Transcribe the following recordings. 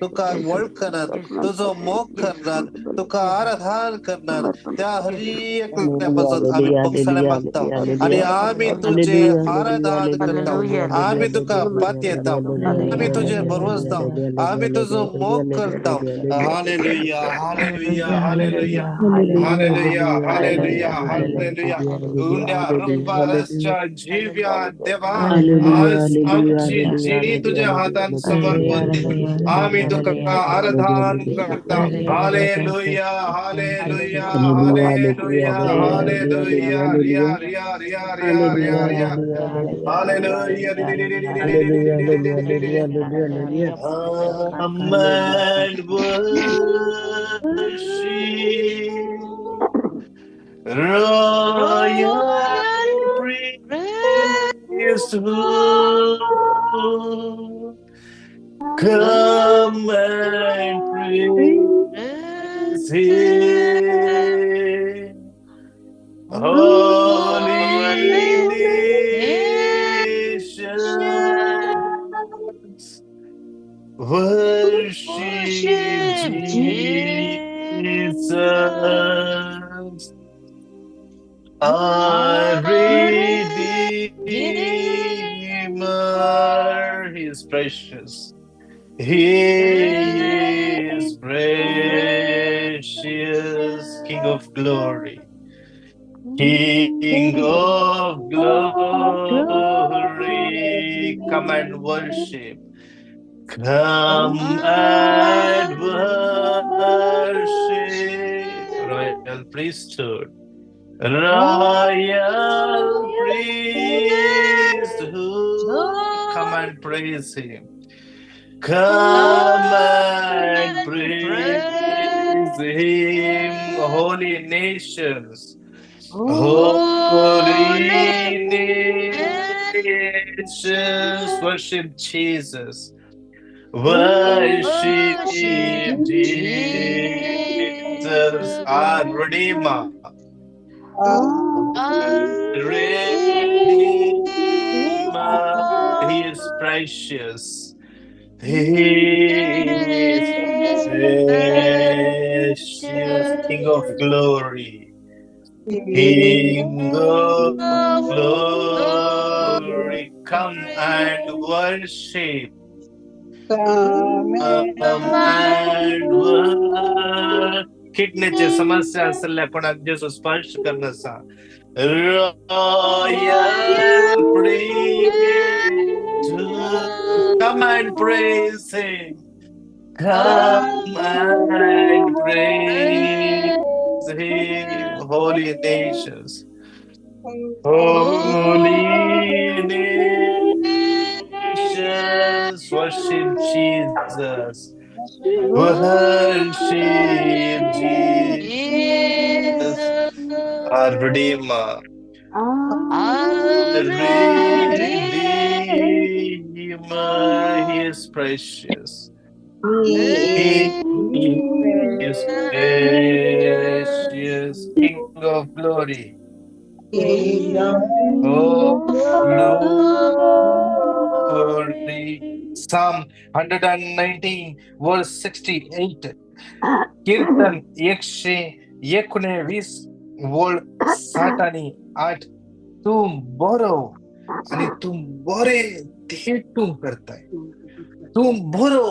तुका वळखनात, तुजो मोग करनात, तुका आराधन करनात, त्या हर एकल्या पासून आमी बक्षाणे मागता आनी आमी तुजे आराधन करता, आमी तुका पातयेता, आमी तुजे भरवसता, आमी तुजो मोग करता. Hallelujah, hallelujah, hallelujah, hallelujah, hallelujah, hallelujah. उंड्या रुपारसच्या जिव्या देवा, आज आमची जिणी तुझ्या हातान समर्पण दी. आम्ही तुका आराधन करता. Hallelujah, hallelujah, hallelujah, hallelujah. Riya Riya Riya Riya Riya Riya. Hallelujah. Come and worship royal priesthood. Come and praise Him. Holy nations, worship Jesus, our Redeemer. He is precious. He is precious, King of glory. King of glory, come and worship. Come and worship. Royal priesthood. Royal priesthood. Come and praise Him. Come and praise Him. Holy nations. Holy nations, worship Jesus. Worship Jesus, our Redeemer. Redeemer, He is precious. He is precious, King of glory. King of glory, come and worship. Come and worship. किडनीची समस्या आसल्या कोणाक जेजू स्पर्श करना आसा. Royal priesthood, come and praise Him. Come and praise Him. Holy nations, holy nations, worship Jesus. Worship Jesus, our Redeemer. Redeemer, He is precious. He is precious, King of glory. Oh, glory. Psalm 119, verse 68. कीर्तन 119 वळ 60 आणि 8. तूं बरो आणि तूं बरे ते तूं करताय. तूं बरो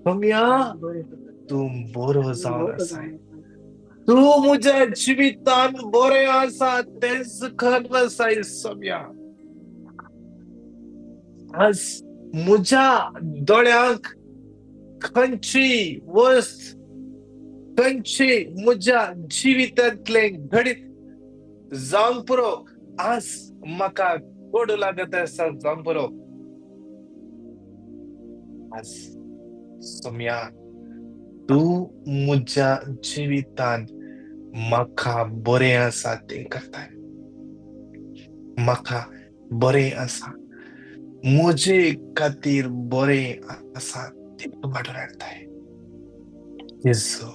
सोम्या, तूं बरो जावन आसाय. तूं म्हज्या जिवितान बरें आसा तेंच खबर आसाय सोम्या. आज म्हज्या दोळ्यांक खंयची वस्त, खंयची म्हज्या जिवितांतलें घडीत जावंक पुरो, आज म्हाका कोडू लागत आसा जावंक पुरो. आज सोम्या तूं म्हज्या जिवितान म्हाका बरें आसा तें करताय. म्हाका बरें आसा, म्हजे खातीर बरें आसा तें तूं घडोवन हाडटाय. जेजू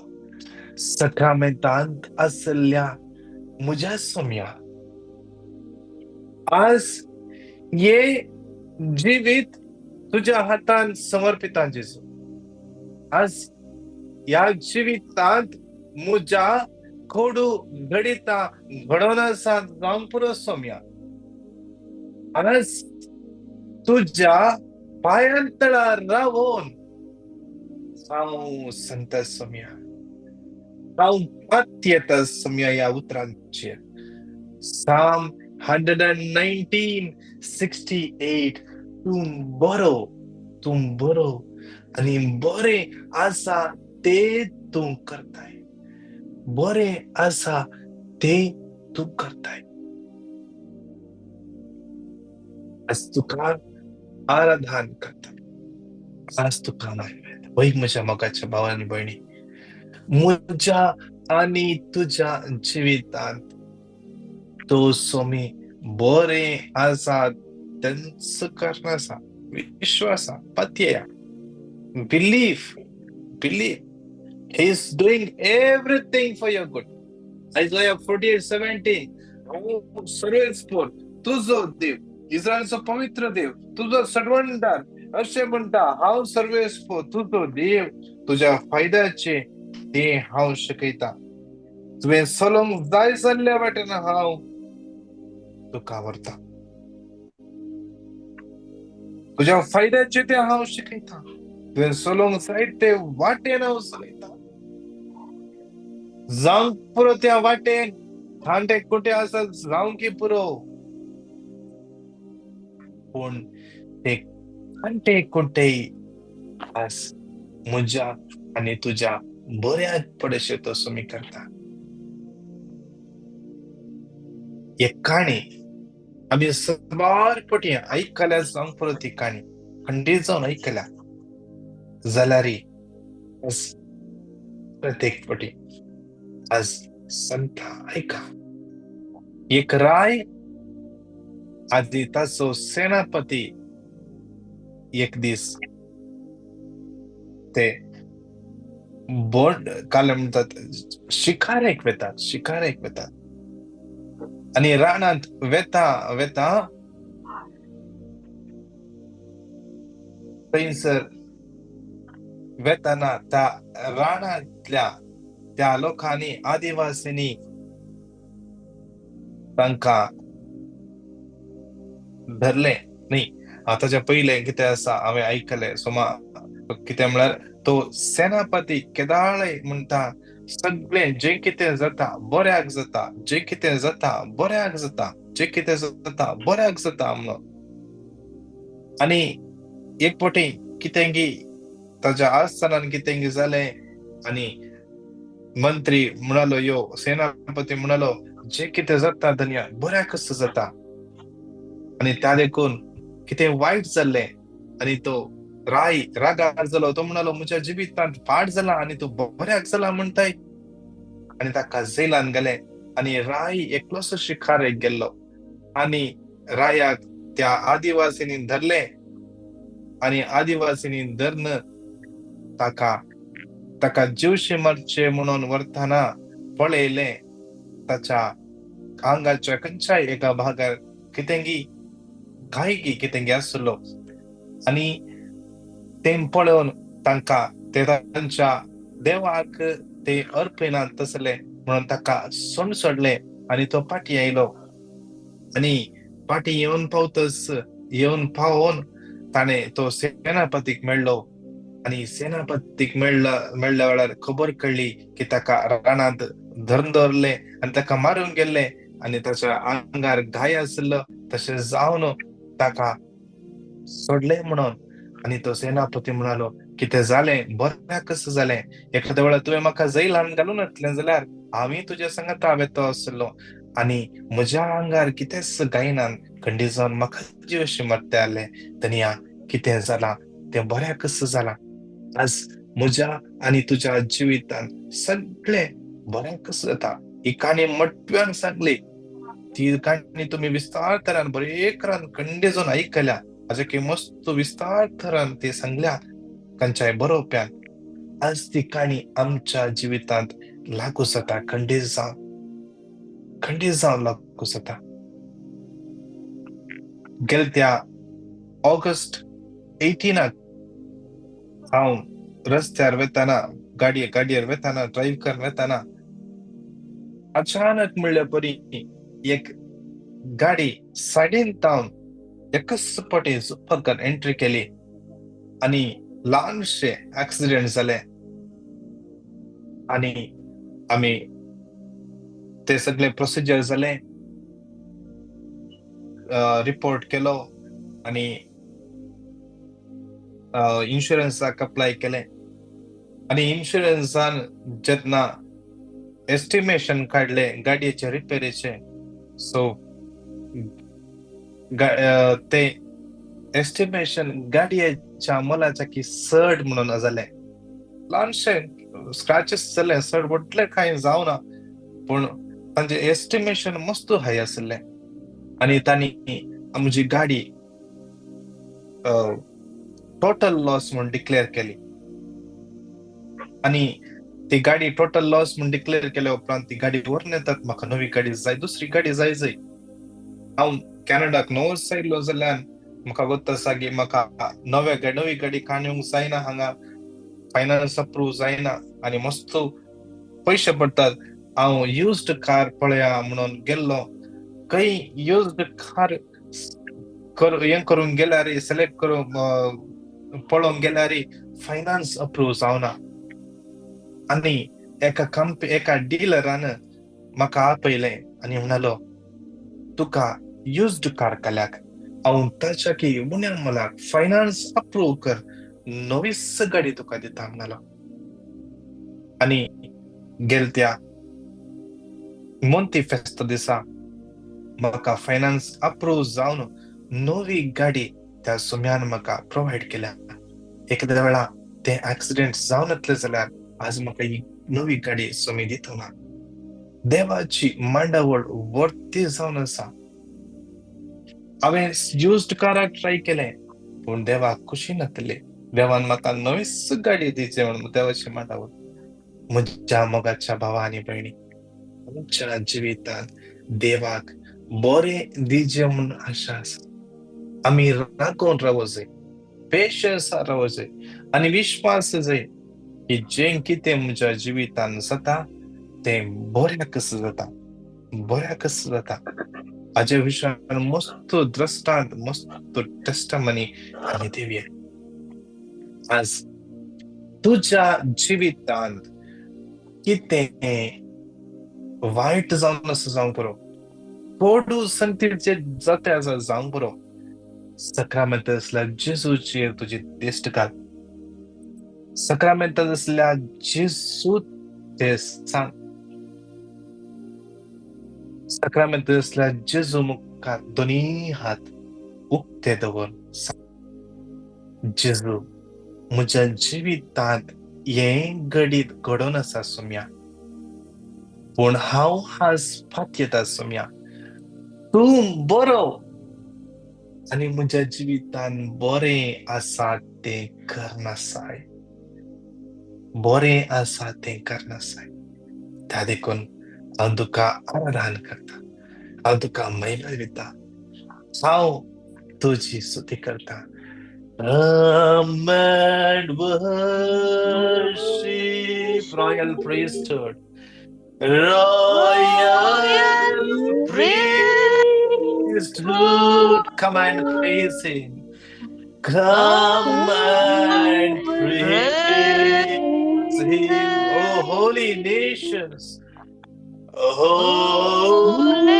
सकामेंतांत आसल्या म्हज्या सोम्या, आज हे जिवीत तुज्या हातान समर्पिता जेजू. आज ह्या जिवितांत म्हज्या कोडू घडिता घडोवन आसा जावंक पुरो सोम्या. आज तुज्या पांयांतळा रावोन हांव सांगता सोम्या, हांव पातयेता सोम्या ह्या उतरांचेर. Psalm 119:68. तूं बरो, तूं बरो आनी बरें आसा ते तूं करताय, बरें आसा ते तूं करताय. आज तुका आराधन करता, आज तुका वय म्हज्या मोगाच्या भाव आनी भयणी, म्हज्या आनी तुज्या जिवितांत तो स्वामी बरें आसा तेंच कारण आसा, विश्वास पातयेया, believe, believe he is doing everything for your good. Isaiah 48:17. हांव सर्वेस्पोर तुजो देव, इस्रायलचो पवित्र देव, तुजो सर्वंदार अशें म्हणटा, हांव सर्वेस्पोर तुजो देव, तुज्या फायद्याचे ते हांव शिकयता. तुवें चलोवंक जाय जाल्ल्या वाटेन हांव तुका व्हरता, तुज्या फायद्याचे ते हांव शिकयता, तुवें चलोवंक जाय ते वाटेन हांव चलयता. जावंक पुरो त्या वाटेन, खांडे कुटे आसा जावंक पुरो, पूण ते कांटे कुटे आज म्हज्या आनी तुज्या बऱ्याक पडशे तो सुमी करता. एक काणी आमी साबार पटी आयकल्या जावंक पुरो, ती काणी खंडीत जावन आयकल्या जाल्यार प्रत्येक पटी आज सांगता आयका. एक राय आदी ताचो सेनापती एक दीस ते बोट काल म्हणटात शिकारेक वेतात, शिकारेक वेतात आनी रानांत वेता वेता थंयसर वेताना त्या रानांतल्या त्या लोकांनी, आदिवासींनी तांकां धरलें न्ही. आतांच्या पयलें कितें आसा हांवें आयकलें सोमा कितें म्हळ्यार तो सेनापती केदाळय म्हणटा सगळें जें कितें जाता बऱ्याक जाता, जें कितें जाता बऱ्याक जाता, जें कितें जाता बऱ्याक जाता म्हणून. आनी एक फावटी कितें की ताच्या आस्थानान कितें जालें आनी मंत्री म्हणालो, यो सेनापती म्हणालो, जे कितें जाता धनया बऱ्याक कसो जाता. आनी त्या देखून कितें वायट जाल्लें आनी तो राय रागार जालो. तो म्हणालो म्हज्या जिवितांत फाट जाला आनी तूं बऱ्याक जाला म्हणटाय. आनी ताका जेलान गेले आनी राय एकलोसो शिकारेक गेल्लो आनी रायाक त्या आदिवासींनी धरले आनी आदिवासींनी धरून ताका ताका जीवशे मारचे म्हणून व्हरतना पळयलें ताच्या आंगाच्या खंयच्याय एका भागार कितेंगी घायगी कितेंगी आसलो आनी तें पळोवन तांकां ते तांच्या देवाक ते अर्पिनात तसले म्हणून ताका सोंड सोडले आनी तो पाटी आयलो. आनी पाटी येवन पावतच येवन पावोन ताणें तो सेनापतीक मेळ्ळो आनी सेनापतीक मेळ्ळ्या वेळार खबर कळ्ळी की ताका रानांत धरून दवरलें आनी ताका मारून गेल्ले आनी ताच्या आंगार घाय आसलो तशें जावन ताका सोडले म्हणून. आनी तो सेनापती म्हणालो कितें जालें बऱ्याक कसं जालें, एखाद्या वेळार तुवें म्हाका जैलान घालूं नासलें जाल्यार हांवें तुज्या सांगाता वेतो आसलो आनी म्हज्या आंगार कितेंच गायना खंडीत जावन म्हाका जीव मरते आसलें. धनया कितें जालां तें बऱ्याक कसं जालां. आज म्हज्या आनी तुज्या जिवितांत सगळें बऱ्याक कसं जाता. ही काणी मटव्यान सांगली, ती काणी तुमी विस्तार तरान बरेकरान खंडे जावन आयकल्या, हाजे की मस्त विस्तार थरान ती सांगल्या खंयच्याय बरोवप्यान. आज ती काणी आमच्या जिवितांत लागू जाता, खंडीत जावन खंडीत जावन लागू जाता. गेल्या त्या ऑगस्ट 18 हांव रस्त्यार वतना, गाडये गाडयेर वतना, ड्रायव्ह करून वतना अचानक म्हणल्या परी एक गाडी सायडीन तावन एकच फावटी झुप्पकन एंट्री केली आनी ल्हानशे एक्सिडेंट जाले आनी आमी ते सगळे प्रोसिजर जाले, रिपोर्ट केलो आनी इन्शुरन्साक अप्लाय केलें. आनी इन्शुरन्सान जेन्ना एस्टिमेशन काडले गाडयेचे रिपेरीचे, सो ते एस्टिमेशन गाडयेच्या मोलाच्या की चड म्हणून जालें. ल्हानशे स्क्रॅचीस जाले, चड व्हडलें कांय जावना, पूण तांचे एस्टिमेशन मस्त हाय आशिल्लें. आनी तांणी म्हजी गाडी टोटल लॉस म्हूण डिक्लेअर केली. आनी ती गाडी टोटल लॉस म्हूण डिक्लेअर केल्या उपरांत ती गाडी व्हरून येतात, म्हाका नवी गाडी जाय, दुसरी गाडी जाय जाय. हांव कॅनडाक नवोच आयिल्लो जाल्यान म्हाका गोत्त आसा की म्हाका नव्या नवी गाडी काण येवंक जायना, हांगा फायनान्स अप्रूव जायना आनी मस्त पयशे पडटात. हांव युज्ड कार पळया म्हणून गेल्लो, खंय युज्ड कार हें करूंक गेल्यार, सिलेक्ट करूंक पळोवंक गेल्यार फायनान्स अप्रूव जावना. आनी एका एका डिलरान म्हाका आपयलें आनी म्हणालो, तुका युज्ड कार काल्याक हांव ताच्या की उण्या मोलाक फायनान्स अप्रूव कर, नवीच गाडी तुका दिता म्हणालो. आनी गेल त्या मोंती फेस्त दिसा म्हाका फायनान्स अप्रूव जावन नवी गाडी त्या सुम्यान म्हाका प्रोवायड केल्या. एखाद्या वेळा ते एक्सिडेंट जावन येतले जाल्यार आज म्हाका ही नवी गाडी सुमी दितना. देवाची मांडावळ वर्ती जावन आसा. हांवें युज्ड काराक ट्राय केलें पूण देवाक खुशी नातली. देवान म्हाका नवीच गाडी दिची म्हणून देवाची मांडावळ. म्हज्या मोगाच्या भावा आनी भयणी, आमच्या जिवितांत देवाक बरें दिजे म्हूण आशा आसा. आमी राखून रावो जाय, पेशन्स रावो जाय आनी विश्वास जाय की जें कितें म्हज्या जिवितान जाता तें बऱ्याकच जाता, बऱ्याकच जाता. हाजे विशयान मस्त दृश्टांत, मस्त टेस्टमनी आमी दिवया. आज तुज्या जिवितांत कितें वायट जावन आसा जावंक पुरो, कोडू संगतीचे जाते आसा जावंक पुरो, सक्रामेंत आसल्या जेजूचेर तुजी दिश्ट घाल. सक्रामेंत आसल्या जेजू ते सांग, सक्रामेंत आसल्या जेजू मुखार दोनी हात उक्ते दवर, जेजू म्हज्या जिवितांत हें घडीत घडोवन आसा सोम्या, पूण हांव आज पातयेता सोम्या, तूं बरो आनी म्हज्या जिवितान बरें आसा तें करनासाय, बरें आसा तें करनासाय. त्या देखून हांव तुका आराधन करता, हांव तुका महिमा दिता, हांव तुजी स्तुती करता. Come and worship, royal priesthood, royal priesthood, come and praise him, come and praise him, oh holy nations, holy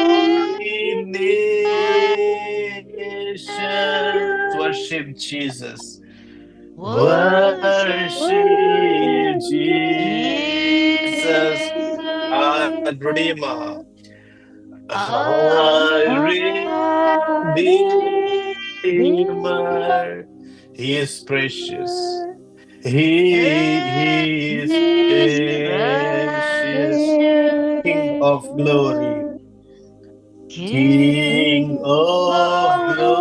nations, worship Jesus, worship Jesus, our Redeemer, our Redeemer. He is precious. He is precious, King of glory, King of glory.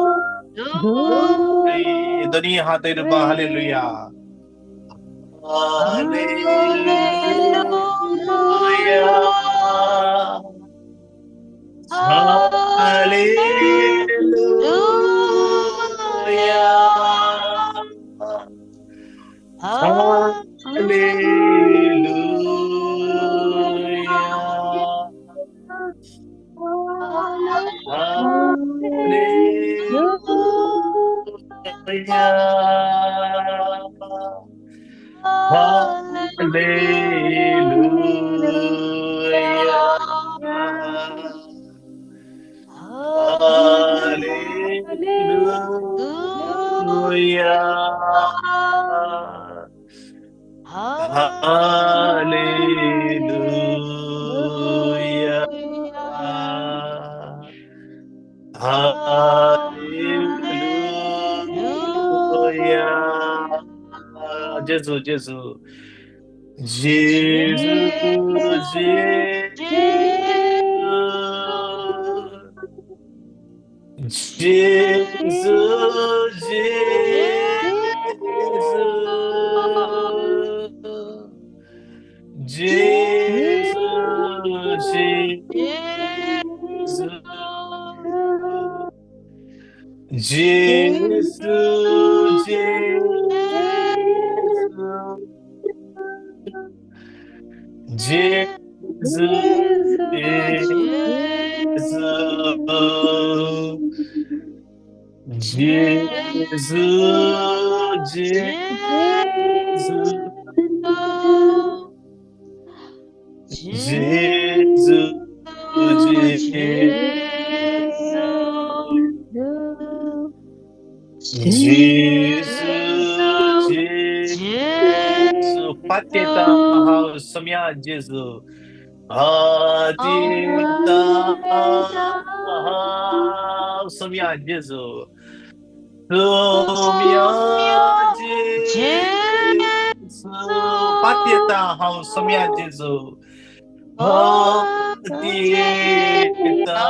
दोन्ही हात hallelujah, hallelujah, hallelujah, Hallelujah. Hallelujah. Hallelujah. Hallelujah. Hallelujah. Jesus, Jesus. Jesus, Jesus. Jesus, Jesus. Jesus, Jesus. Jesus, Jesus. Jesus, Jesus. Jesus, Pateta Samya Jesus, Pateta Samya Jesus, Samya Jesus, Pateta Samya Jesus, Pateta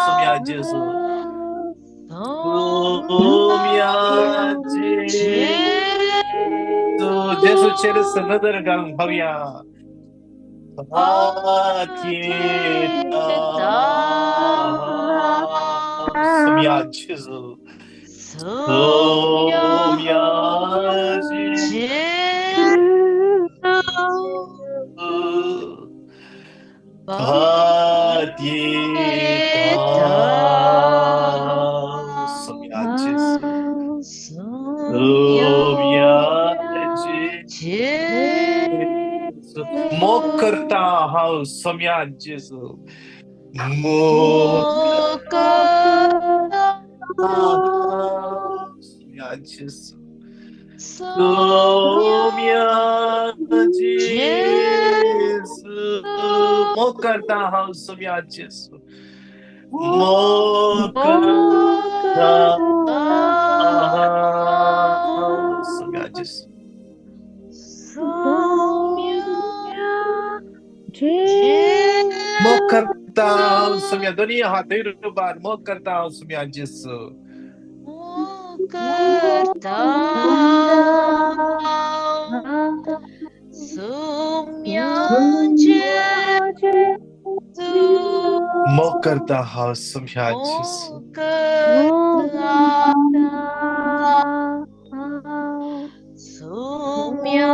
Samya Jesus. जेजूचेर नदर घालून भावया. सोम्या जेजू, सोम्या जेजू. मोग करता हांव सोम्या जेजू, मोग करता सोम्या जेजू, सोम्या जेजू. मोग करता हांव सोम्या जेजू, मोग करता सोम्या जेजू. मोग करता सोम्या, दोन्ही हात रुबार मोग करता सोम्या जेजू. मोग करता सोम्या जेजू, मोग करता हांव सोम्या जेजू, सोम्या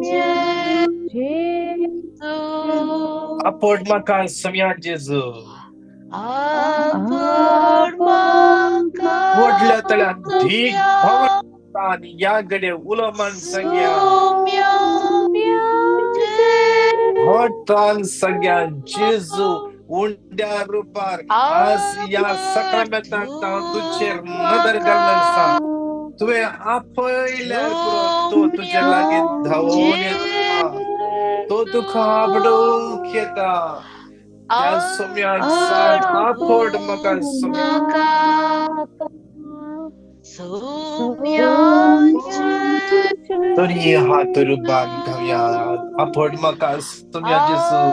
जेजू. आपोट म्हाका सोम्या जेजू, आपोट म्हाका व्हडल्या तळ्यान धीक भोंवता आनी ह्या घडये उलो मान सांगया, व्हडतान सांगया जेजू उंड्या रुपार आज ह्या सकाळमेतांत हांव तुजेर नदर घालून आसा. तुवें आपयल्यार पुरो तो तुजे लागीं धांवून येता, तो तुका आपडूंक येता. त्या सोम्याक सांग आपोट म्हाका सोम्या. दोन्ही हात रुबान घावया, आपोट म्हाका सोम्या जेजू.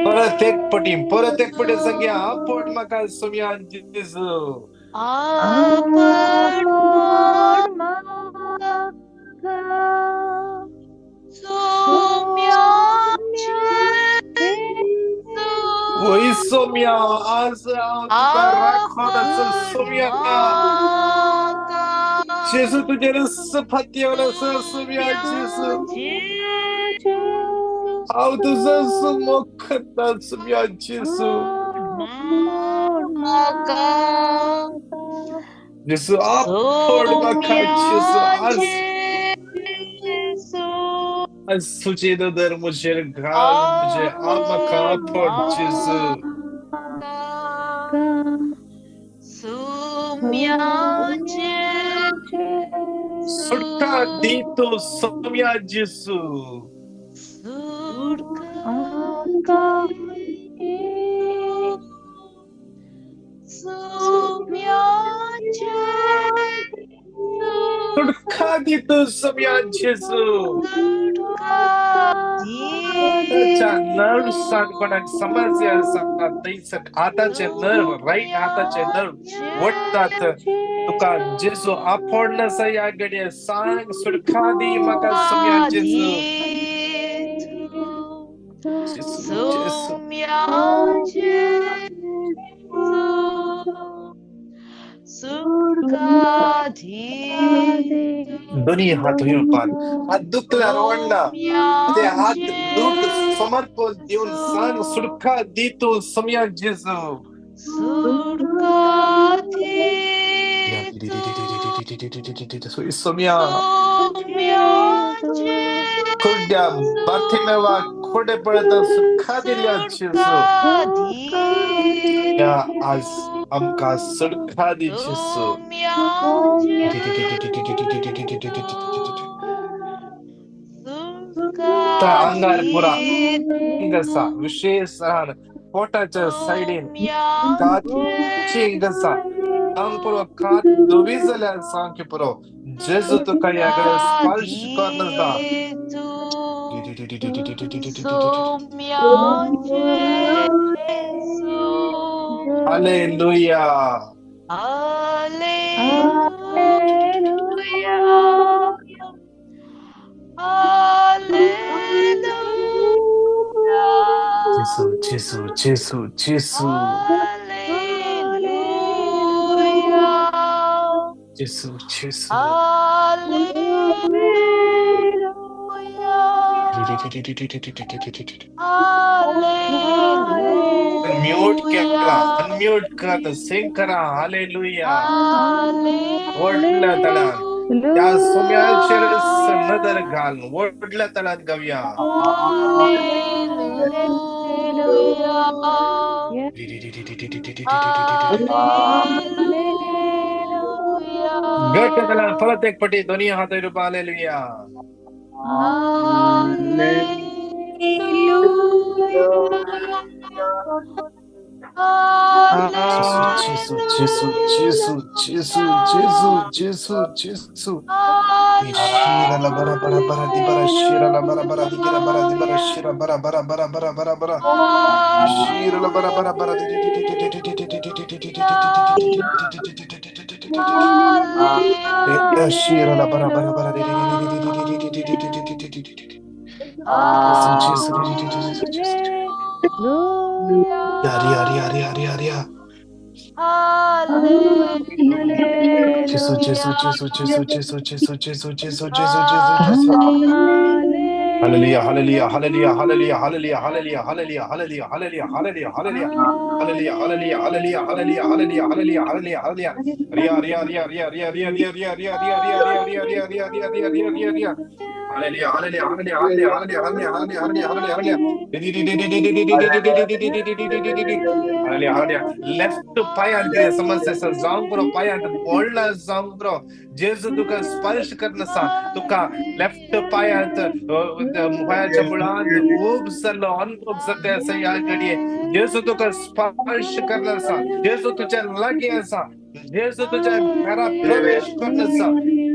परत एक पटी, परत एक पटी सांगया, आपोट म्हाका सोम्या जेजू. आपोट म्हाका सोम्या जेजू, होय सोम्या, आज हांव तुका राखोन आसा सोम्या. जेजू तुजेर फातयेवन आसा सोम्या जेजू. हांव तुजो मोग करता सोम्या जेजू. जेजू आपोड म्हाका जेजू. आज आज तुजी नदर म्हजेर घाल, म्हजे म्हाका आपोड जेजू. सुटका दी तूं सोम्या जेजू. सुटका दी तूं सोम्या जेजू. हाताच्या नर्व कोणाक समस्या आसा थंयसर हाताचे नर्व, रायट हाताचे नर्व वडटात. तुका जेजू आपोडना आसा ह्या घडये. सांग सुटका दी म्हाका सोम्या जेजू. जेजू जेजू दोन्ही हात रुपान हात दुखल्यार ओडना ते हात दुख समर्पण दिवन सांग सुटका दी तूं सोम्या जेजू. सोम्या कुड्ड्या बार्थिमेवा खोडे पळयता सुटका दिल्या जेजू. आज आमकां सुटका दी जेजू. आंगार पुरा आसा, विशेष पोटाच्या सायडीन काची आसा, आंग पुरो कात धवी जाल्यार सामकी पुरो. जेजू तुका ह्या कडेन स्पर्श करून आसा. हालेलुया. जेजू जेजू जेजू जेजू जेजू जेजू. म्यूट केला, अनम्यूट कर, सिंग करा. हालेलुया. व्हडल्या तळान त्या सोम्याचेर नदर घाल, व्हडल्या तळान गावया. घट तळान परत एक पटी दोन्ही हात रुपा. हालेलुया. जेजू जेजू जेजू जेजू जेजू जेजू जेजू. शिरा ला बरा बरा बरा दी बरा शिरा ला बरा बरा दी बरा बरा दी बरा शिरा बरा बरा बरा बरा बरा बरा शिरा ला बरा बरा बरा दी शिरा ला बरा बरा बरा दी. Ria ria ria ria ria. जेजू जेजू जेजू जेजू जेजू जेजू जेजू जेजू जेजू जेजू जेजू. Hallelujah hallelujah hallelujah hallelujah hallelujah hallelujah hallelujah hallelujah hallelujah hallelujah hallelujah hallelujah hallelujah hallelujah hallelujah hallelujah hallelujah hallelujah hallelujah. Riya Riya Riya Riya Riya Riya Riya Riya Riya Riya Riya Riya Riya Riya Riya Riya Riya Riya Riya. Hallelujah hallelujah hallelujah hallelujah hallelujah hallelujah hallelujah hallelujah hallelujah hallelujah. Left पायांत समस्या आसा जावंक पुरो, पायांत व्हडलो जावंक पुरो. जेजू तुका स्पर्श करून आसा. तुका लेफ्ट पायांत पायाच्या मुळांत खूब जाल्लो अनुभव जाता आसा ह्या घडये. जेजू तुका स्पर्श करून आसा. जेजू तुज्या लागीं आसा. जेजू तुज्या घरा प्रवेश करून आसा.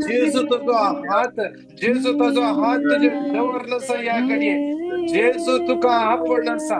जेजू तुजो हात, जेजू तुजो हात तुजेर दवरलो आसा ह्या घडये. जेजू तुका आपोडलो आसा.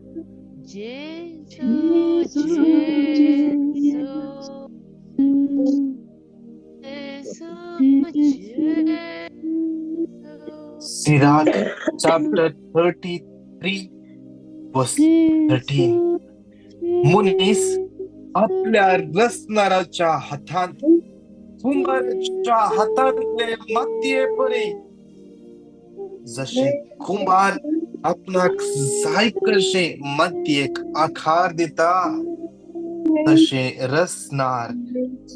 Gesù, Gesù, Gesù. Sirach chapter 33 verse 13. मनीस आपल्या रचणाराच्या हातांत कुंभाराच्या हातांतले मातये परी, जशे कुंभार आपणाक जाय कशे मातयेक आकार दिता, तशे रचणार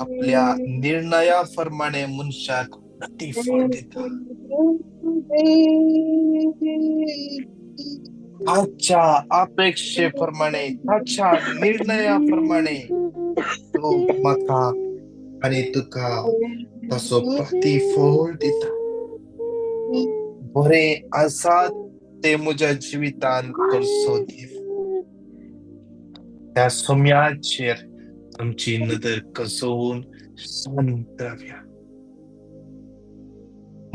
आपल्या निर्णया प्रमाणे मनशाक प्रतिफळ दिता. ताच्या अपेक्षे प्रमाणे, ताच्या निर्णया प्रमाणे तो म्हाका आनी तुका ताचो प्रतिफळ दिता. बरें आसा ते म्हज्या जिवितान करचो देव. त्या सोम्याचेर आमची नदर कसोवन शांत रावया.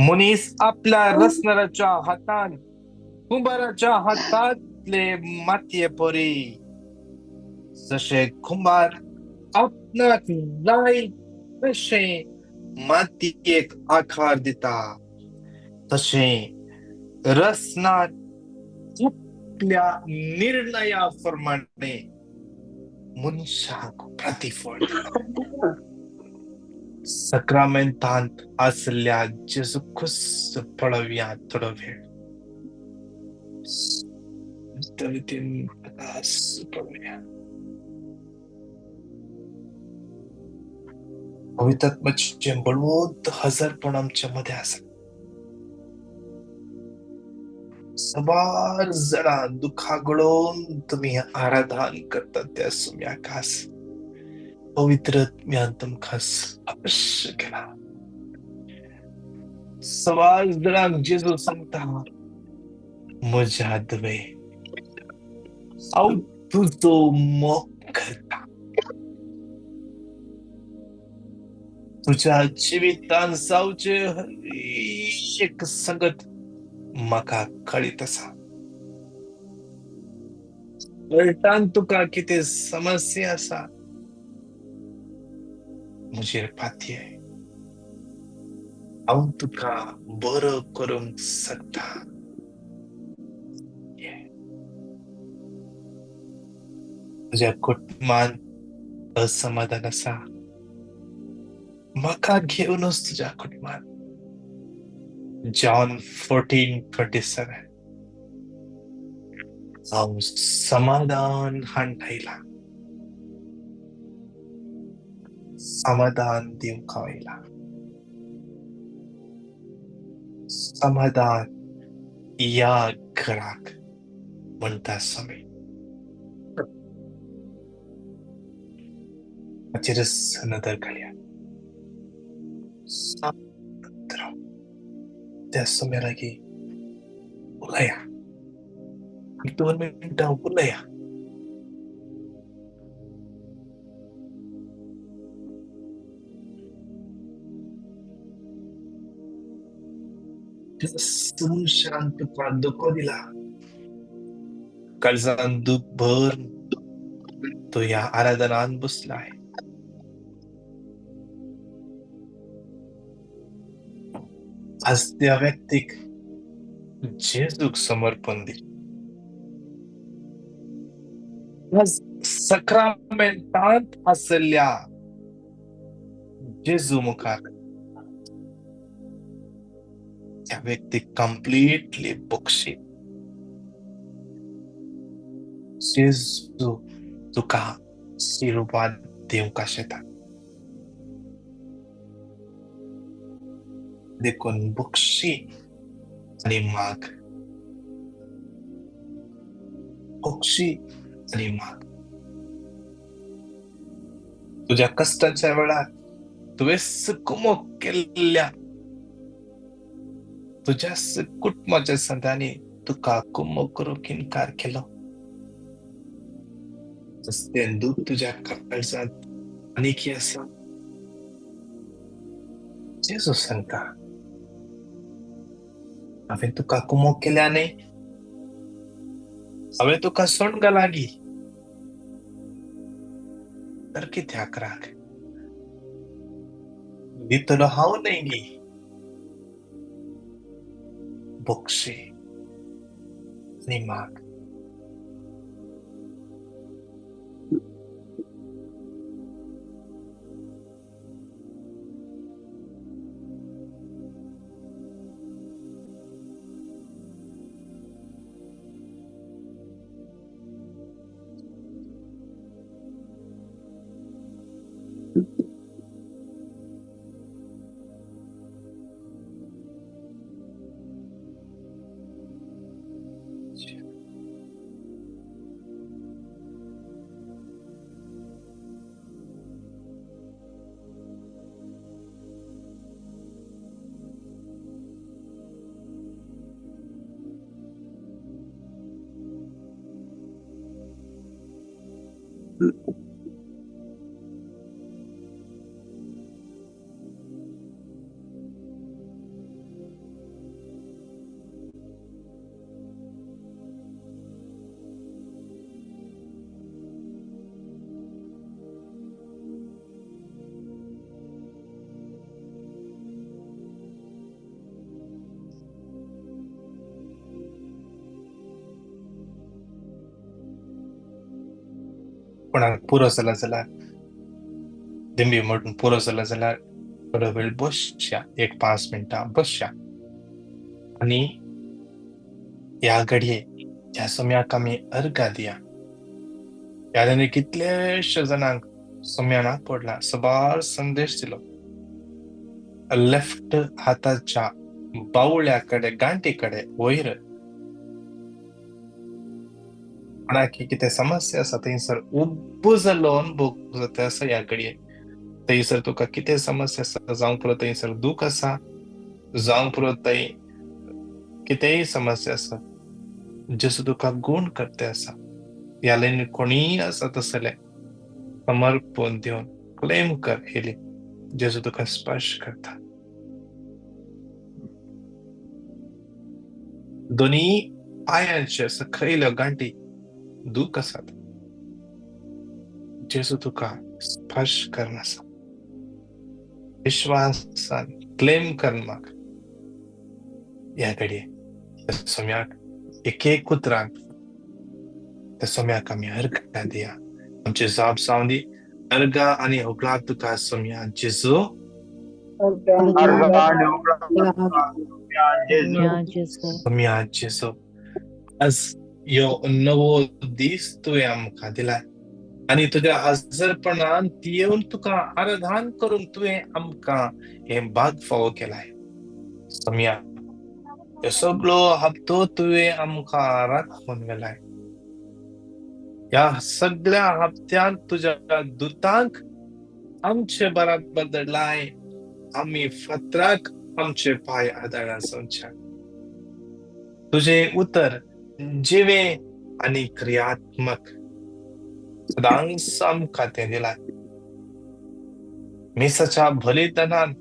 मनीस आपल्या रचणाराच्या हातान कुंभाराच्या हातांतले मातये परी, जशे कुंभार आपणाक जाय तशें मातयेक आकार दिता, तशें रचणार आपल्या निर्णया प्रमाणे मनशाक प्रतिफळ दिता. सक्रामेंतांत आसल्या जेजू क्रिस्त पळोवया थोडो वेळ. पळोवया. पवित्रात्म्याचें बळवंत हजारपण आमच्या मदें आसा. सबार जाणां दुखां गळोवन तुमी आराधन करतात त्या सुम्याक आस पवित्र आत्म्यान तुमकां स्पर्श केला. सबार जाणांक जेजू सांगता, म्हज्या धुवे, हांव तुजो मोग करता, तुज्या जिवितान जावचे हर एक संगत म्हाका कळीत आसा. कळटान तुका कितें समस्या आसा, म्हजेर पातये, हांव तुका बरो करूंक शकता. तुज्या कुटुंबान असमाधान आसा, म्हाका घेवनच तुज्या कुटुंबान. जॉन 14:27. हांव समाधान हाडटा, समाधान दिवंक आयला. समाधान ह्या घराक म्हणटा स्वामी. हाचेरच नदर घालया. शांत राव, त्या सोम्या लागीं उलया, 2 मिनटां उलया. मनशान तुका धोको दिला, काळजान दूख भर तो ह्या आराधनान बसलाय. आज त्या व्यक्तीक जेजूक समर्पण दी. आज सक्रामेंतांत आसल्या जेजू मुखार त्या व्यक्तीक कंप्लीटली बक्षी. जेजू तुका आशिर्वाद दिवंक आशेता, देखून बक्षी आनी माग, बक्षी आनी माग. तुज्या कश्टाच्या वेळार तुवें कुमोक केल्ल्या तुज्या कुटुंबाच्या संतांनी तुका कुमोक करूंक इनकार केलो, तें दूख तुज्या काळजांत आनीक आसा. जेजू सांगता, हांवें तुका कुमोक केल्या न्ही, हांवें तुका सोडूंक लागीं, कर कित्याक राख दितलो हांव न्हय गी बक्षी आनी माग. कोणाक पुरो जाला जाल्यार दिंबी म्हणून पुरो जाला जाल्यार थोडो वेळ बसया, एक 5 मिनटां बसया आनी ह्या घडये ह्या सम्याक आमी अर्घा दिया. ह्या कितलेशे जाणांक सम्यानाक पडला, सबार संदेश दिलो. लेफ्ट हाताच्या बावळ्या कडेन गांठी कडेन वयर कोणाक कितें समस्या आसा थंयसर उब्बो जाल्लो अनुभव जाता आसा. ह्या घडये थंयसर तुका कितें समस्या आसा, जावंक पुरो थंयसर दूख आसा, जावंक पुरो थंय कितेंय समस्या आसा, जेजू तुका गूण करते आसा. ह्या लायनी कोणीय आसा तसले समर्पण दिवन क्लेम कर हेली, जेजू तुका स्पर्श करता. दोनी पायांचे सकयल्यो गांठी दूख आसात, जेजू तुका स्पर्श करना आसा. विश्वासान क्लेम कर म्हाका. ह्या घडये त्या सम्याक एक एक उतरान त्या सम्याक आमी अर्घा दिया. आमची जाप जावन दी अर्घा आनी होगळाक तुका सम्या जेजू. सम्या जेजू, आज यो नवो दीस तुवें आमकां दिलाय आनी तुज्या हजरपणान येवन तुका आराधन करून तुवें आमकां हें भाग फावो केलाय. सम्या ह्यो सगळो हप्तो तुवें आमकां राखून व्हेलाय. ह्या सगळ्या हप्त्यांत तुज्या दुतांक आमचे बराबर धाडलाय, आमी फातराक आमचे पांय आदारा जावच्या. तुजें उतर जिवें आनी क्रियात्मक सदांच आमकां तें दिलां. मिसाच्या बलिदानान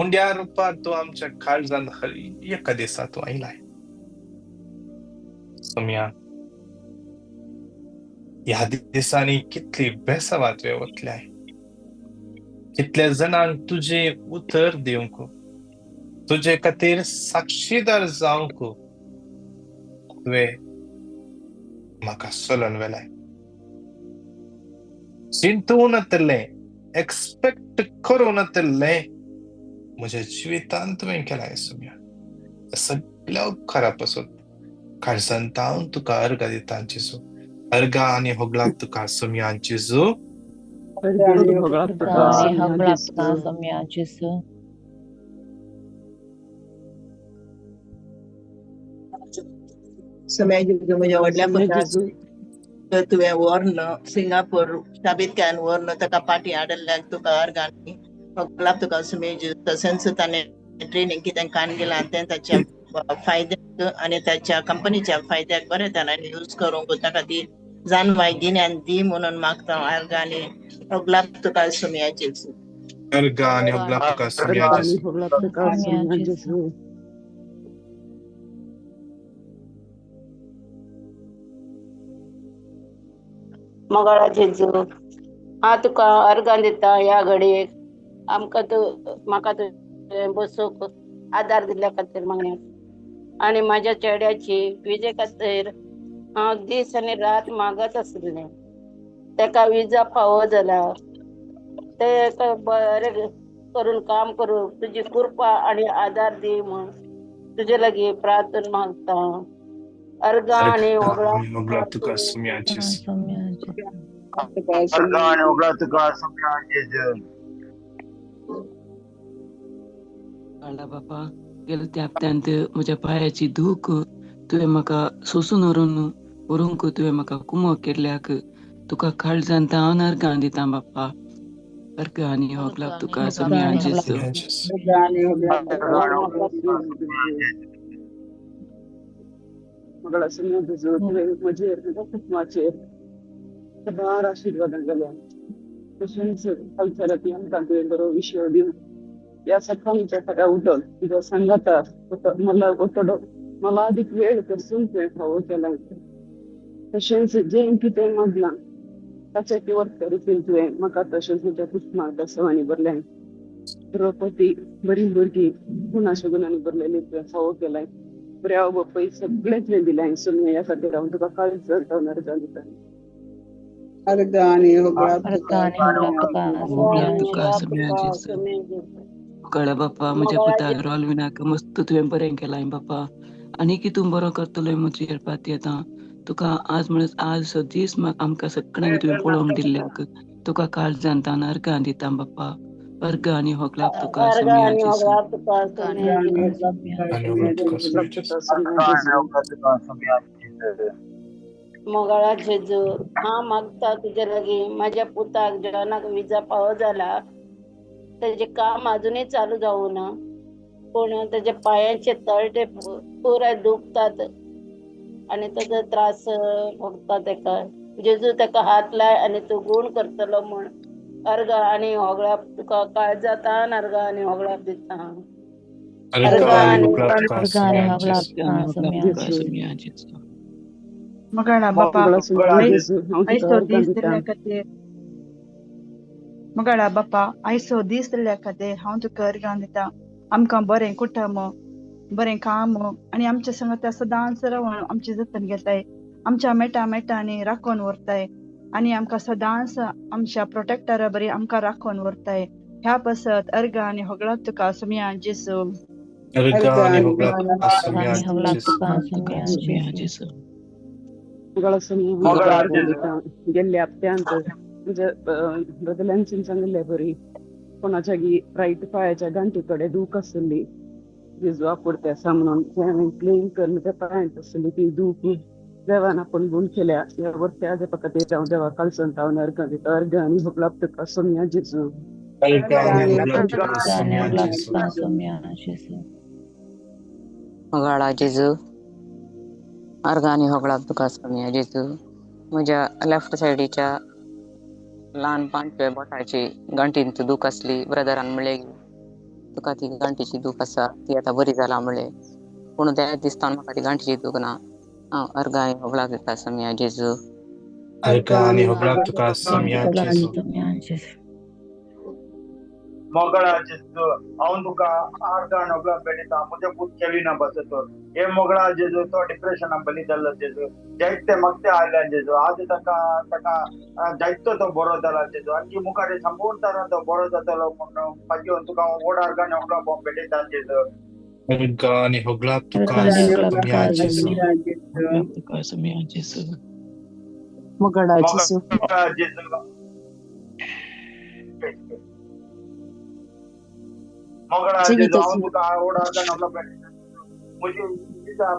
उंड्या रुपार तूं आमच्या काळजान हर एका दिसा तूं आयलाय. सम्या ह्या दिसांनी कितली बेसावात तुवें वतल्याय, कितल्या जाणांक तुजें उतर दिवंक, तुजे खातीर साक्षीदार जावंक तुवें म्हाका चलोवन व्हेलाय. चिंतूं नातलें, एक्सपेक्ट करूं नातलें म्हज्या जिवितांत तुवें केलाय सम्या. सगळ्या उपकारा पासून काळजांत हांव तुका अर्घा दिता जेजू. अर्घा आनी होगळाक तुका सम्या जेजू. सम्या जेजू, म्हज्या व्हडल्या पुताक तुवें व्हरून सिंगापूर साबीतकान व्हरून ताका पाटी हाडल्याक तुका अर्घा आनी होगळाक तुका सम्या जेजू. तशेंच ताणें ट्रेनिंग कितें कान गेलां तें ताच्या फायद्याक आनी ताच्या कंपनीच्या फायद्याक बरें ताणें यूज करूंक ताका ती जाणवाय गिन्यान दी म्हणून मागता अर्घा आनी होगळाक तुका सम्या जेजू. अर्घा आनी होगळाक तुका सम्या जेजू. मंगळा जेजू. हांव तुका अर्गां दिता ह्या घडयेक आमकां तूं म्हाका तुवें बसूंक आदार दिल्ल्या खातीर मागण्या आनी म्हाज्या चेड्याची विजे खातीर हांव दीस आनी रात मागत आशिल्लें. तेका विजा फावो जाला ते बरें करून काम करूंक तुजी कृपा आनी आदार दी म्हूण तुजे लागीं प्रार्थना मागता. अर्गां आनी होगळा तुका सुम्या जेजू. अर्गां आनी होगळा तुका सुम्या जेजू. बापा, गेले त्या हप्त्यांत म्हज्या पांयाची दूख तुवें म्हाका सोसून व्हरून व्हरूंक तुवें म्हाका कुमक केल्ल्याक तुका काळजांत हांव अर्गां दिता बाप्पा. अर्गां आनी होगळा तुका सुम्या जेजू. मगळा सुम्या जेजू, तुवें म्हजेर म्हज्या कुटुंबाचेर साबार आशिर्वादां घाल्या. तशेंच कालच्या राती आमकां तुवें बरो विशय दिवन ह्या सकाळच्या सकाळ उठून तुजो सांगाता मला थोडो मला अधिक वेळ करसून तुवें फावो केला. तशेंच जें कितें मागलां ताच्या किंवा रितीन तुवें म्हाका तशेंच म्हज्या कुटुंबाक दसवांनी भरलें. द्रौपदी बरी भुरगीं गुणाच्या गुणांनी भरलेली तुवें फावो केलाय. बऱ्या बापय सगळें तुवें दिलें सुम्या, ह्या खातीर हांव तुका काळीज अर्गां दिता. अर्गां आनी होगळा तुका सुम्या जेजू. कळ्ळें बाप्पा, म्हज्या पुताक रोलविनाक मस्त तुवें बरें केलां बाप्पा, आनी कितून बरो करतलोय म्हजेर पातयेता तुका आज म्हणस आज सदीस आमकां सगळ्यांक तुवें पळोवंक दिल्ल्याक तुका काळजांत अर्गां दिता बाप्पा. अर्गां आनी होगळा तुका सुम्या जेजू. मोगाळा जेजू, हांव मागता तुजे लागीं म्हाज्या पुताक जॉनाक विजा फावो जाला, तेजें काम अजुनूय चालू जावना ना, पूण तेजे पांयांचे तळटे पुराय दुखतात आनी तेजो त्रास भोगता तेका. जेजू तेका हात लाय आनी तूं गूण करतलो म्हूण अर्गां आनी होगळा तुका काळजांतान अर्गां आनी होगळा दिता. अर्गां आनी होगळा तुका सुम्या जेजू. मगाळा बापा, आयचो दीस दिल्ल्या खातीर मगाळा बापा, आयचो दीस दिल्ल्या खातीर हांव तुका अर्गां दिता. आमकां बरें कुटुंब, बरें काम आनी आमच्या संगता सदांच रावन आमची जतन घेताय. आमच्या मेटा मेटांनी राखून व्हरताय आनी आमकां सदांच आमच्या प्रोटेक्टरा बरी आमकां राखून व्हरताय. ह्या पासत अर्गां आनी होगळा तुका सुम्या जेजू. अर्गां आनी होगळा तुका सुम्या जेजू. मगळा सुम्या गेल्ल्या हप्त्यांत म्हज्या बदल्यांची सांगिल्ले बरी कोणाच्या रायट पांयाच्या गांठी कडेन दूख आसली, जेजू आपुडते आसा म्हणून तें हांवें क्लेम करून म्हज्या पांयांत आसली ती दूख देवान आपूण गूण केल्या. ह्या वर्त्या देवा खातीर हांव देवा काळजांत हांव अर्गां दिता. अर्गां आनी होगळा तुका सुम्या जेजू. मगाळा जेजू, अर्गां आनी होगळा तुका सुम्या जेजू. म्हज्या लेफ्ट सायडीच्या ल्हान पांचव्या बोटाची गांठींत दूख आसली. ब्रदरान म्हणलें तुका ती गांठीची दूख आसा, ती आतां बरी जाला म्हणलें, पूण त्या दिसता म्हाका ती गांठीची दूख ना. हांव अर्गां आनी होगळा दिता सुम्या जेजू. अर्गां आनी होगळा तुका सुम्या जेजू. मोगळा जेजू, हांव तुका अर्गां आनी होगळा भेटयता. म्हज्या पूत केविना बसत हे मोगळा जेजू, तो डिप्रेशना बली जाल्लो जेजू, जायते मगते आयल्या जेजू. आज ताका ताका जायतो तो बरो जाला जेजू, आणखी मुखार संपूर्ण तरान तो बरो जातलो म्हूण पातयेवन तुका व्हड अर्गां आनी होगळा भेटयता जेजू. अर्गां आनी होगळा तुका सुम्या जेजू. तुका सुम्या जेजू. मोगळा जेजू. मोगळा जेजू, हांव तुका व्हड अर्गां आनी होगळा भेटयता. म्हजी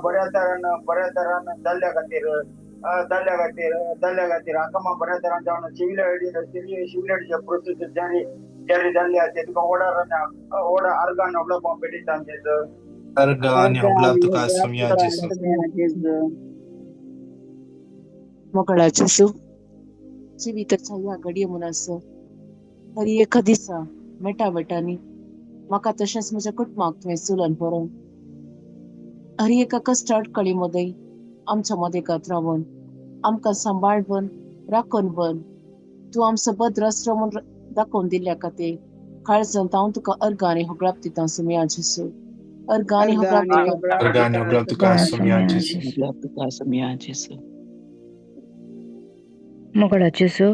बऱ्या तरान जाल्ल्या खातीर जाल्ल्या खातीर जाल्ल्या खातीर हांगा बऱ्या तरान जावन सिवील सिवील प्रोसेस जारी जारी जाल्ली आसा तुका व्हड व्हड अर्गां आनी होगळा भेटयता जेजू. अर्गां आनी होगळा तुका सुम्या जेजू. मोगळा जेजू, जिविताच्या ह्या घडये म्हूण हर एका दिसा मेटा मेटांनी म्हाका तशेंच म्हज्या कुटुंबाक तुवें चलून व्हरोन हर एका कश्ट अडकळी मदें आमच्या मदेकात रावन आमकां सांबाळून राखून व्हर. तूं आमचो भद्रास्त्र म्हूण दाखोवन दिल्ल्या खातीर काळजांत हांव तुका अर्गां आनी होगळाप दिता सोमया जेजू. अर्गां आनी होगळाप तुका. अर्गां आनी होगळाप तुका सोमया जेजू. होगळाप तुका सोमया जेजू. मोगळा जेजू,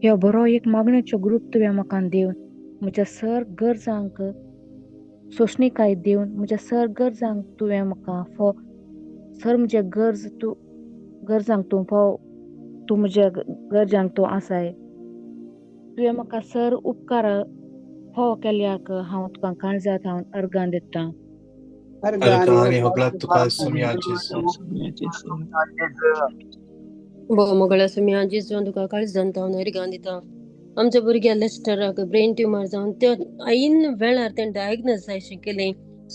ह्यो बरो एक मागणेचो ग्रूप तुवें म्हाका दिवन म्हज्या सर गरजांक सोंसणीकाय दिवन म्हज्या सर गरजांक तुवें म्हाका फो सर म्हज्या गरज तूं गरजांक तूं फाव तूं म्हज्या गरजांक तूं आसाय. तुवें म्हाका सर उपकार फावो केल्याक हांव तुका काळजांत हांव अर्गां दितां. अर्गां आनी होगळाप तुका सोमया जेजू. भोव मोगळा सोमया जेजू, तुका काळजांत हांव अर्गां दितां. आमच्या भुरग्या लेस्टराक ब्रेन ट्युमर जावन त्या ऐन वेळार तें डायग्नोज जाय केलें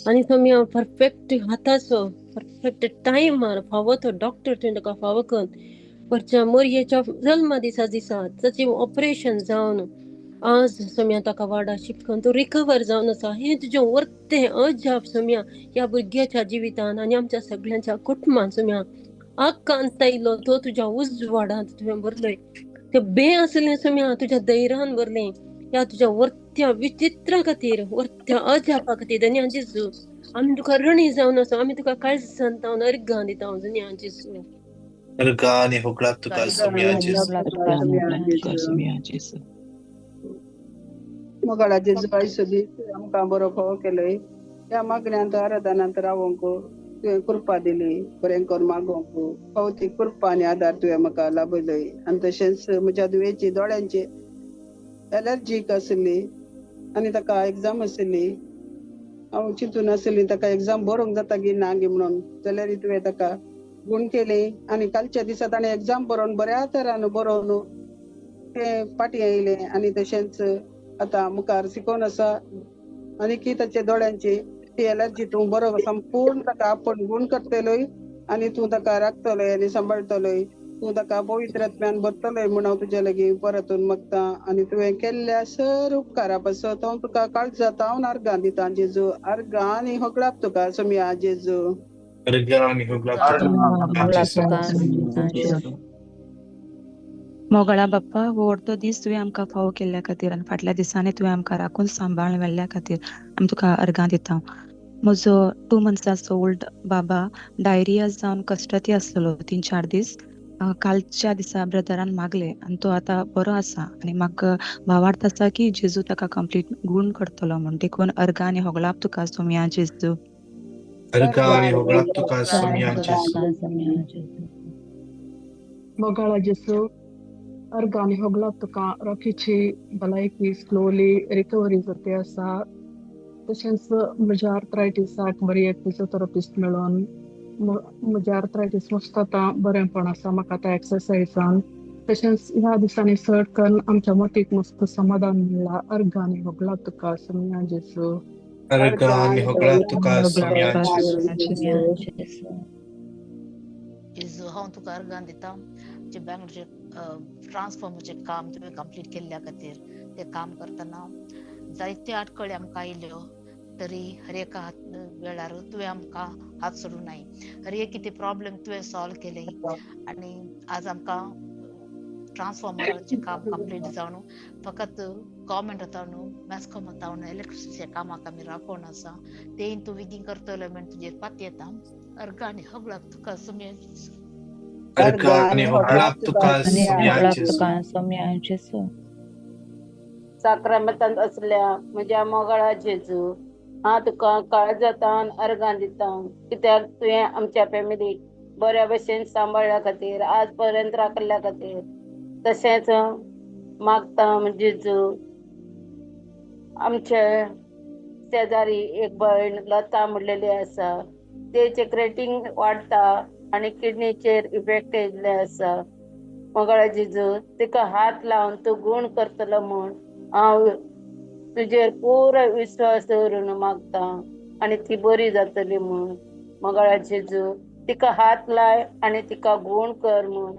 आनी सोमया परफेक्ट हाताचो परफेक्ट टायमार फावो तो डॉक्टर तुवें ताका फावो करून परच्या मोरयेच्या जल्मा दिसा दिसा ताचें ऑपरेशन जावन आज सोमया ताका वाडा शिकून तो रिकवर जावन आसा. हें तुजें वर्तें अजाप सोमया ह्या भुरग्याच्या जिवितान आनी आमच्या सगळ्यांच्या कुटुंबान सोमया आकांत आयलो तो तुज्या उजवाडांत तुवें भरलोय. ते बे आसलें सोमया तुज्या धैर्यान भरलें ह्या तुज्या वर्त्या विचित्रा खातीर वर्त्या अजापा खातीर धन्या जेजू आमी तुका ऋणी जावन आसा. आमी तुका काळजांत जावन अर्गां दिता धन्या जेजू. अर्गां आनी होगळाप तुका सोमया जेजू. सोमया जेजू. मोगाळा जेजू, आयज दीस आमकां बरो फावो केलोय. ह्या मागण्यांत आराधनांत रावोंक तुवें कृपा दिली, बरें करून मागोवंक फावो ती कृपा आनी आदार तुवें म्हाका लाभयलोय. आनी तशेंच म्हज्या धुवेची दोळ्यांची एलर्जीक आशिल्ली आनी ताका एग्जाम आशिल्ली. हांव चिंतून आशिल्ली ताका एग्जाम बरोवंक जाता की ना गी म्हणून, जाल्यार तुवें ताका गूण केली आनी कालच्या दिसा ताणें एग्जाम बरोवन बऱ्या तरान बरोवन तें फाटीं आयलें. आनी तशेंच आतां मुखार शिकोवन आसा आनी की ताच्या दोळ्यांची ती एलर्जी तूं बरो संपूर्ण ताका आपूण गूण करतलोय आनी तूं ताका राखतलोय आनी सांबाळटलोय. तूं ताका पवित्र आत्म्यान भरतलोय म्हूण हांव तुज्या लागीं परतून मागता. आनी तुवें केल्ल्या सर उपकारा पासत हांव तुका काळजांत हांव अर्गां दितां जेजू. अर्गां आनी होगळाप तुका सोमया जेजू. अर्गां आनी होगळाप तुका सोमया जेजू. मोगळा बाप्पा, हो अर्दो दीस तुवें आमकां फावो केल्ल्या खातीर आनी फाटल्या दिसांनी तुवें आमकां राखून सांबाळून व्हेल्ल्या खातीर आमी तुका अर्गां दिता. म्हजो 2 मंथ्साचो ओल्ड बाबा डायरिया जावन कस्टती आसलेलो 3-4 दीस. कालच्या दिसा ब्रदरान मागले आनी तो आतां बरो आसा आनी म्हाका भावार्थ आसा की जेजू ताका कंप्लीट गूण करतलो म्हूण. देखून अर्गां आनी होगळाप तुका सोमया जेजू. अर्गां आनी होगळाप तुका सोमया जेजू. मोगाळा जेजू, अर्गां आनी होगळाप तुका. रॉकीची भलायकी स्लोली रिकवरी जाते आसा. तशेंच म्हज्या आर्थरायटीसाक बरी एक फिजियोथेरपिस्ट मेळोन म्हज्या आर्थरायटीस मस्त आतां बरेंपण आसा म्हाका आतां एक्सरसायजान. तशेंच ह्या दिसांनी चड करून आमच्या मतीक मस्त समाधान मेळ्ळां. अर्गां आनी होगळाप तुका सोमया जेजू. अर्गां आनी होगळाप तुका सोमया जेजू. जेजू, हांव तुका अर्गां दिता जे बँगलोरचे ट्रान्सफॉर्मरचें काम तुवें कंप्लीट केल्ल्या खातीर. तें काम करतना जायत्यो आडखळी आमकां आयल्यो तरी हर एका वेळार तुवें आमकां हात सोडूं नाय. हर एक कितें प्रॉब्लम तुवें सॉल्व केले आनी आज आमकां ट्रान्सफॉर्मराचें काम कंप्लीट जावन फकत गव्हर्मेंट न्हू मॅस्कॉम न्हू इलेक्ट्रिसिटीच्या कामाक आमी राखोवन आसा. तें तूं बेगीन करतलो म्हण तुजेर पातयेता. अर्गां आनी होगळाप तुका सोमया जेजू. अर्गां आनी होगळाप तुका सोमया जेजू. साक्रामेंतांत असल्या म्हज्या मोगाळा जेजू, हांव तुका काळजांत अर्गां दिता कित्याक तुवें आमच्या फॅमिलीक बऱ्या भशेन सांबाळ्ळ्या खातीर आज पर्यंत राखल्ल्या खातीर. तशेंच मागता जेजू, आमचे शेजारी एक भयण लता म्हणलेली आसा, तेचें क्रेटींग वाडटा आनी किडनीचेर इफेक्ट येयल्ले आसा. मोगाळा जेजू, तिका हात लावन तूं गूण करतलो म्हूण हांव तुजेर पुरो विश्वास दवरून मागता आनी ती बरी जातली म्हूण. मोगाळा जेजू, तिका हात लाय आनी तिका गूण कर म्हूण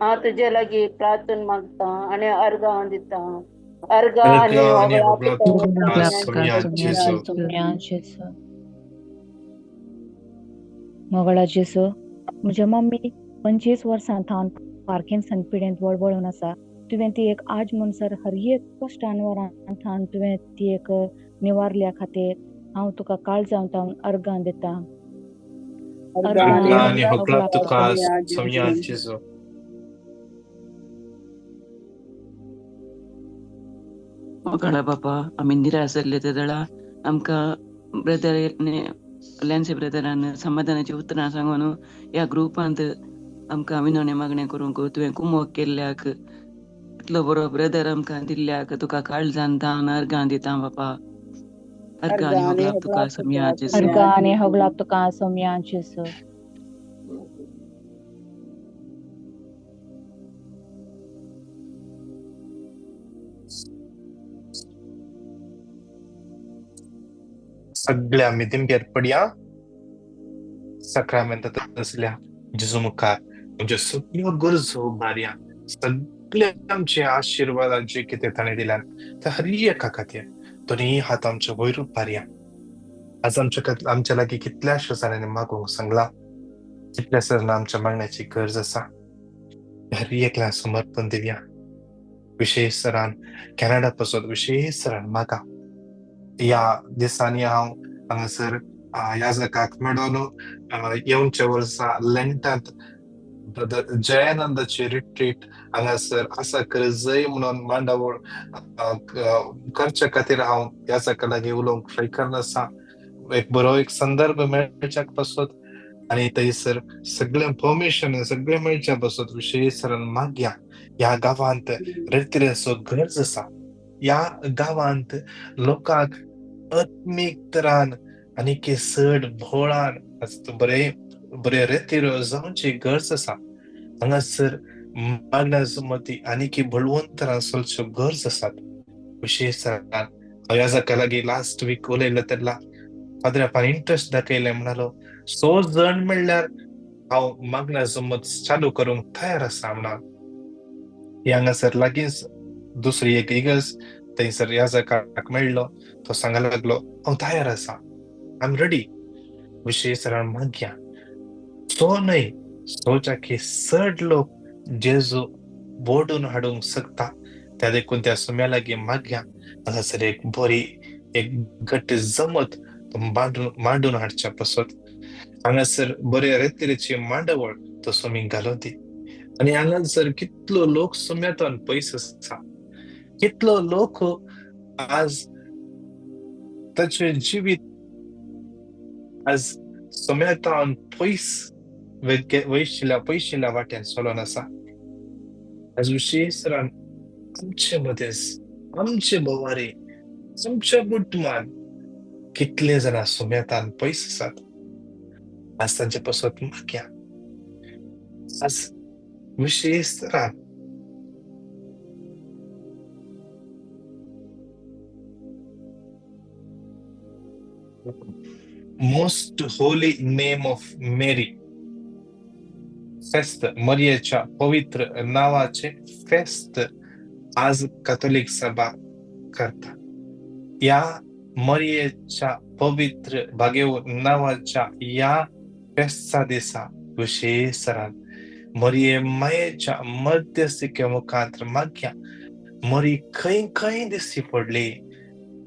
हांव तुजे लागीं प्रार्थना मागता आनी अर्गां दिता. अर्गां आनी होगळाप तुका सोमया जेजू. मोगाळा जेजू, म्हज्या मम्मी 25 वर्सां थावन पार्किन्सन पिडेंत वळवळून आसा. तुवें ती एक आज म्हणसर हर एक कश्टान वरांत तुवें ती एक निवारल्या खातीर हांव तुका काळजांत तावन अर्गां दिता. अर्गां आनी होगळाप तुका सोम्या जेजू. मोगाळा बापा, आमी निराश जाल्ले ते वेळा आमकां ब्रदर लॅन्सी ब्रदरान समाधानाची उतरां सांगून ह्या ग्रुपांत आमकां विनवणी मागणें करूंक तुवें कुमोक केल्ल्याक, इतलो बरो ब्रदर आमकां दिल्ल्याक तुका काळजान तावन अर्गां दिता बापा. अर्गां आनी होगळाप तुका सोम्या जेजू. अर्गां आनी होगळाप तुका सोम्या जेजू. सगळ्या मितिमगेर पडया साक्रामेंतांत आसल्या जेजू मुखार आमच्यो सगळ्यो गरजो बारया, सगळे आमचे आशिर्वादाचे कितें ताणें दिल्यान ते हर एका खातीर दोनूय हात आमचे वयर बारया. आज आमच्या लागीं कितल्याश्या जाणांनी मागूंक सांगलां, कितल्या जाणां आमच्या मागण्याची गरज आसा, हर एकल्या समर्पण दिवया. विशेश सरान कॅनडा पासत विशेश सरान मागा. ह्या दिसांनी हांव हांगासर ह्या जगाक मेळोन येवच्या वर्सा लेंटांत ब्रदर जयानंदाची रिट्रीट हांगासर आसा करजय म्हणून मांडावळ करच्या खातीर हांव ह्या जाका लागीं उलोवंक ट्राय करना आसा. एक बरो एक संदर्भ मेळच्याक पासत आनी थंयसर सगळें परमिशन सगळें मेळच्या पासत विशेश सरान मागया. ह्या गांवांत रेतिरेचो गरज आसा. ह्या गांवांत लोकांक आत्मीक तरान आनी चड भोळान बरे बरे रेतीर जावची गरज आसा. हांगासर मागण्या मती आनीक बळवंतरान चलच्यो गरज आसात. विशेश हांव ह्या जाका लागीं लास्ट वीक उलयलो तेन्ना पाद्र्यापान इंट्रस्ट दाखयलें, म्हणालो 6 जण म्हणल्यार हांव मागण्या जमत चालू करूंक तयार आसा म्हणाल. हांगासर लागींच दुसरी एक इगर्ज थंयसर ह्या जाकाक मेळ्ळो, तो सांगा लागलो हांव तयार आसा, I am ready. विशेश सरान मागया 100 न्हय 100च्या चड लोक जेजू बोडून हाडूंक शकता, त्या देखून त्या सुम्या लागीं मागया. हांगासर एक बरी एक घट्ट जमत मांडून हाडच्या पासत हांगासर बरे रेतिरेची मांडावळ तो सुमी घालून दी. आनी हांगासर कितलो लोक सुम्यातून पयस आसा, कितलो लोक आज ताचें जिवीत आज सुम्यातान पयस वयशिल्ल्या वाट्यान चलोन आसा. आज विशेश आमचे मदेस आमचे भोवारी आमच्या कुटुंबान कितले जाणां सुम्यातान पयस आसात, आज तांचे पासत मागया. आज विशेश तरान most holy name of Mary फेस्त, मरियेच्या पवित्र नावाचे फेस्त आज कॅथोलिक सभा करता. या मरियेच्या पवित्र भागेव नावाच्या या फेस्ता दिसा विशेष मरिये मायेच्या मध्यस्थिके मुखांत मागया. मरी खंय खंय दिसती पडली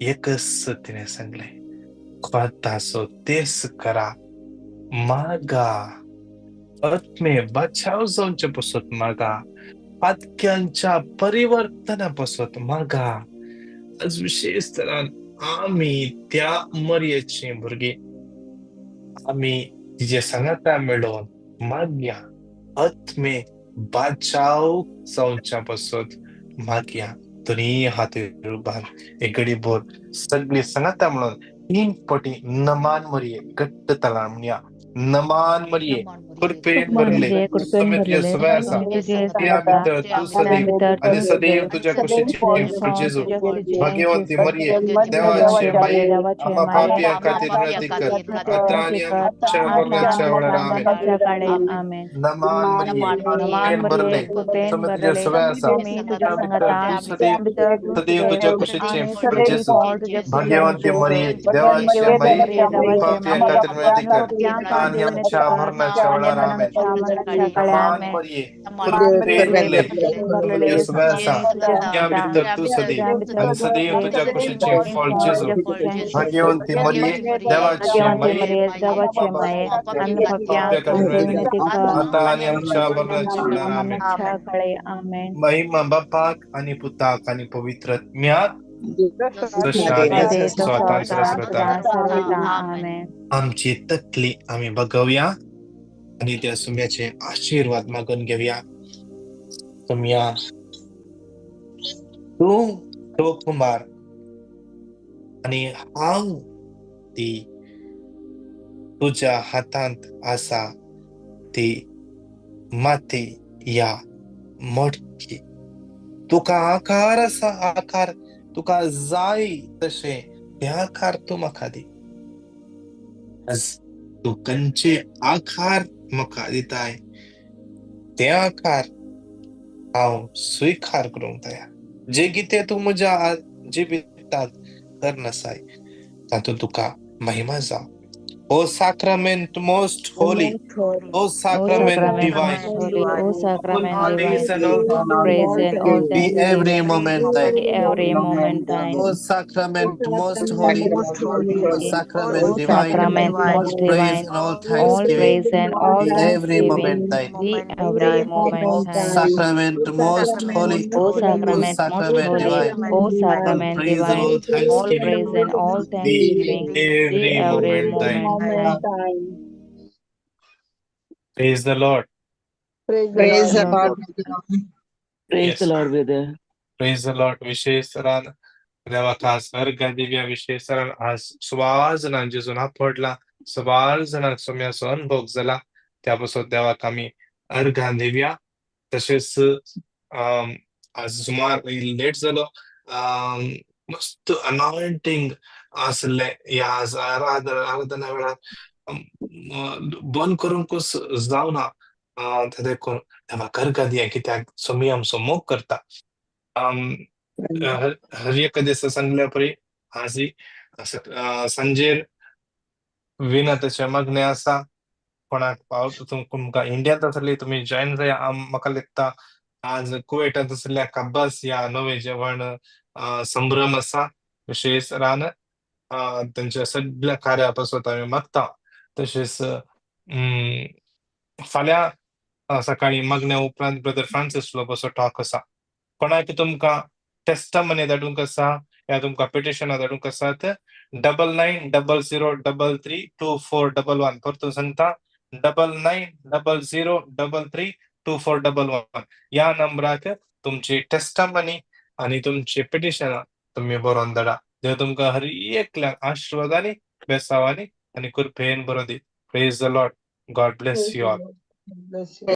एकच तिने सांगले, स्वताचो तेस करा, मागा आत्मे बचाव जावचे पासत मागा, पातक्यांच्या परिवर्तना पासत मागा. आज विशेष तरान आमी त्या मरयेची भुरगीं, आमी तिजे सांगाता मेळोवन मागया, आत्मे बचाव जावच्या पासत मागया. दोनी हात उबार एक घडी भर सगळी सांगाता म्हणून 3 पटी नमान मरिये घट्ट तला म्हणया. नमान मरिये कृपेन भरले तुझ्या सवय आसा, त्या भितर तूं सदैव आनी सदैव तुज्या कुशीचे जेजू भाग्यवंती मरिये देवाचे माये आम्हा पापयां खातीर विनंती कर आतां आनी आमच्या मरणाच्या वेळार. आमेन. नमान मरिये कृपेन भरले तुझ्या सवय आसा, त्या भितर तूं सदैव सदैव तुज्या कुशीचे जेजू भाग्यवंती मरिये देवाचे माये पापयां खातीर विनंती कर आनी आमच्या मरणाच्या वेळार आमेन. समान मरिये, कृपेन तुमचे सुवे आसा, त्या भितर तूं सदैव आनी सदैव तुज्या कुशीचें फळ जेजू. भाग्यवंती मरिये, देवाची माये, आता आनी आमच्या मरणाच्या वेळार आमेन. महिमा बापाक आनी पुताक आनी पवित्र आत्म्याक, आमची तकली आमी बगोवया आनी त्या सुम्याचे आशीर्वाद मागून घेवया. सुम्या, तूं तो कुमार आनी हांव ती तुज्या हातांत आसा ती माती या मटकी. तुका आकार आसा, आकार तुका जाय तशें ते आकार तूं म्हाका दी. तूं खंयचे आकार म्हाका दिताय ते आकार हांव स्विकार करूंक तयार. जे कितें तूं म्हज्या जिवितांत करनासाय तातूंत तुका महिमा जावं. O sacrament most holy, O sacrament divine, O sacrament all praise divine, and all praise and all be every thanksgiving, moment thine. be every moment thine. O sacrament most holy, O sacrament O divine, sacrament all most praise divine, and all all thanksgiving praise and all be every thanksgiving, moment thine. be every moment O thine. sacrament most holy, O O sacrament most sacrament holy, divine, O all sacrament praise and divine, all all thanksgiving praise and all be thanksgiving, be every every moment thine. moment thine. Praise the Lord. Praise the Praise Lord. the Lord. Praise Yes. The Lord, brother. Praise the Lord. विशेष सरान देवा खास अर्घ दिव्या विशेष सरान आज सुमार जाणांक जेजून आपडला, सुमार जाणांक सोम्याचो अनुभव जाला, त्या पासून देवाक आमी अर्घां दिव्या. तशेंच आज सुमार लेट जालो, मस्त अनॉयंटींग आसलें ह्या आज आराधना वेळार बंद करूंकूच जावना. तें देखून देवाक अर्घां दिया कित्याक सोमी आमचो मोग करता. हर एका दिसा सांगल्या परी आजही सांजेर विनाताचें मागणें आसा. कोणाक पावत तुमकां इंडियांत आसली तुमी जॉयन जाया. म्हाका दिसता आज कुवेटांत आसल्या काब्बास ह्या नवें जेवण संभ्रम आसा. विशेष रान तेंच्या सगळ्या कार्या पासत आमी मागता. तशेंच फाल्यां सकाळीं मागण्या उपरांत ब्रदर फ्रांसीस लोबोचो टॉक आसा. कोणाक तुमकां टेस्टमनी धाडूंक आसा या तुमकां पिटिशनां धाडूंक आसात, 9900332411. परतून सांगता, 9900332411 ह्या नंबराक तुमची टेस्टमनी आनी तुमची पिटिशनां तुमी बरोवन धाडा. देव तुमकां हर एकल्याक आशिर्वादांनी, बेसावांनी आनी कृपेन बरोवन दी. Praise the Lord. God bless Praise you the all. Lord. Bless you.